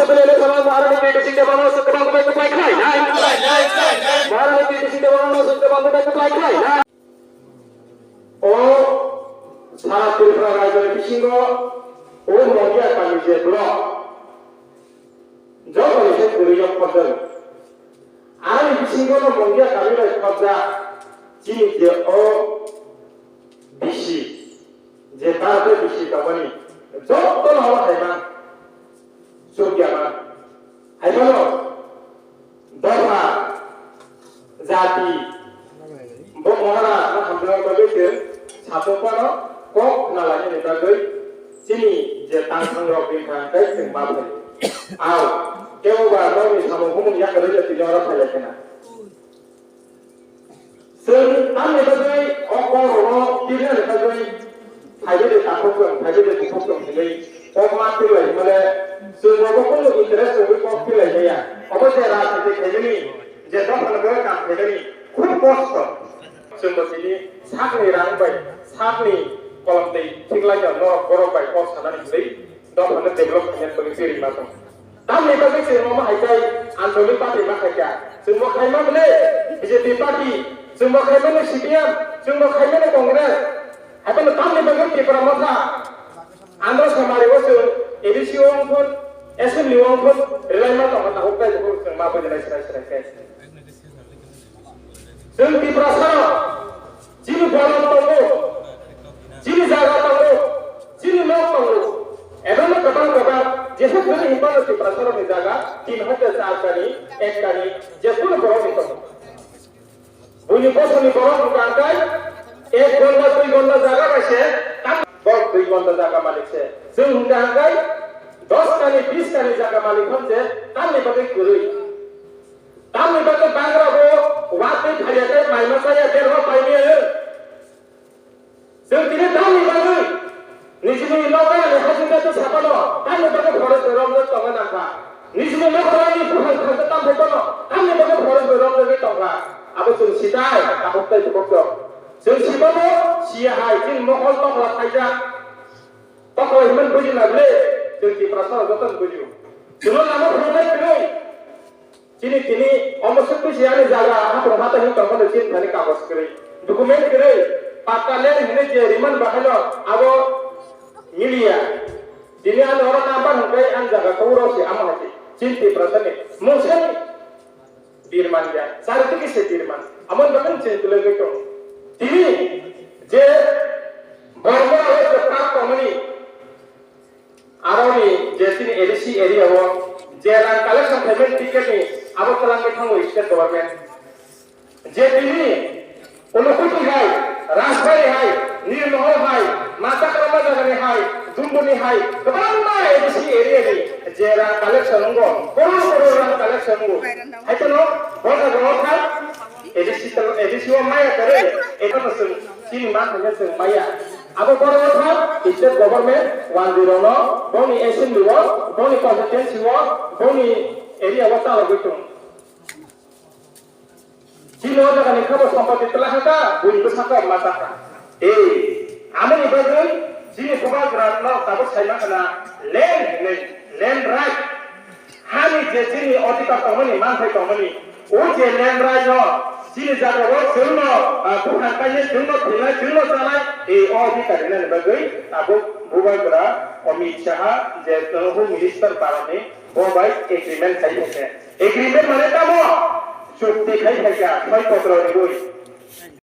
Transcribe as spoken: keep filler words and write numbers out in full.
Maharani P T C development no kwbang kwbang kwplai khlainai. Maharani P T C development no kwbang kwbang kwplai khlainai. O sara Tripura rajyoni bisingo o Mongia kami je block, jotoni se kwrwi nok kotor. Ani bisingo no Mongia kami bai khorjak chini je o bisi, je Bharat bisi tongmani, joto no haiman, sukya man. Haimano, dopha, jati, bo Maharaj no hamjak bagwi se satung phano kok khna lainani bagwi chini je tangthang rok ringkha hwnkhe chwng ma phai. Au, kebo ba nokni samung humung yakarwi le tini oro phai lai khna. Chwng tamni bagwi o kokrokno tirnani bagwi phaibede takhuk tong, phaibede bukhuk tong hinwi kok ma twilai hwnmale chwng bo bokhokno interest rwgwi kok twilai maya. Obo je rajniti khaimani, je dophani bagwi kam khaimani khub kosto. Chwng bo tini sakni rang bai, sakni kolom twi thiklai norok borok bai kok sanani hinwi dophano develop khainani bagwi twi rwma tong. Tamni bagwi chwng omo hai khe ancholic party ma khai kha. Chwng bo khai ma bwle B J P party, chwng bo khai mano C P M, chwng bo khai mano Congress. Hai phano tamni bagwi Tipra Motha Andhra Samari o chwng A D C o wng thun, assembly o wng thun, rwlai ma tongkha, tabuk tei bukhuk chwng ma bujinai srai srai khe. Chwng Tiprasa rok chini borok tongo, chini jaga tongo, chini nok tongo. Ebono kwbang kwbang jesa kwrwi hinmano Tiprasa rokni jaga tin hoite char kani, ek kani, jekunu borokni tongo. Buini bosoni borok wngkha hwnkhe ek gonda dui gonda jaga bai se tam borok dui gonda jaga malik se. Chwng hwnkha hwnkhe dos kani bis kani jaga malik hwn se tamni bagwi kwrwi. Tamni bagwi bangra bo watwi phaiya tei mai ma chaya berma paimaya. Chwng tini tamni bagwi nijini nogo ani hajinga twi saphano tamni bagwi forest bai romjak tongna nangkha. Nijini nogo ani buphang thangsa tamthai phano tamni bagwi forest bai romjagwi tongkha. Abo chwng sitai tabuk tei tabuk tong. Chwng sibono siya hai chini mokol tokla khaijak. Tokla himani buji na bwle chwng Tiprasa rok jotono bujio. Chwngno lama phunuknai kwrwi. Chini tini omo sukti si ani jaga haphang hata hin tongmani chini thani kagoj kwrwi, document kwrwi, patta land hinwi je rimani bahaino abo miliya. Tini ani oro number hwnkhe ani jaga koboro se amo hai se chini Tiprasani mungsa birman ya, chari tiki se birman. Amoni bagwi chini kwlwigwi tongo. Tini je borokno aro je park tongmani, aroni je chini A D C area o je rang collection payment ticket ni abo twlangwi thango state government. Je tini Unakoti hai, Rajbari hai, Nirmahal hai, Machakrama jagani hai, Dumbuni hai, kwbangma A D C area ni je rang collection wngo, crore crore rang collection wngo. Hai kheno bo jaga o thang A D C to, A D C o maya kwrwi, ekheno chwng chini ma thangkhe chwng maya. Abo borok wngkha state government, wanjwi rokno boni assembly o, boni constituency o, boni area o chalogwi tongo. Chini o jaga ni khabo sompoti twla hakha, buini bwsakhe ma sakha. Ei, amoni bagwi chini bubagra no tabuk sai mankha na land hinwi, land right. Hani je chini odhikar tongmani, manthai tongmani, o je land right no chini jaga o chwngno, ah, buphang kainai, chwngno thwinai, chwngno chanai, ei o odhikar rinani bagwi tabuk bubagra Amit Shah je Home Minister parani bo bai agreement khai khe. Agreement mane tamo chukti khai khaikha, soi potro rigwi.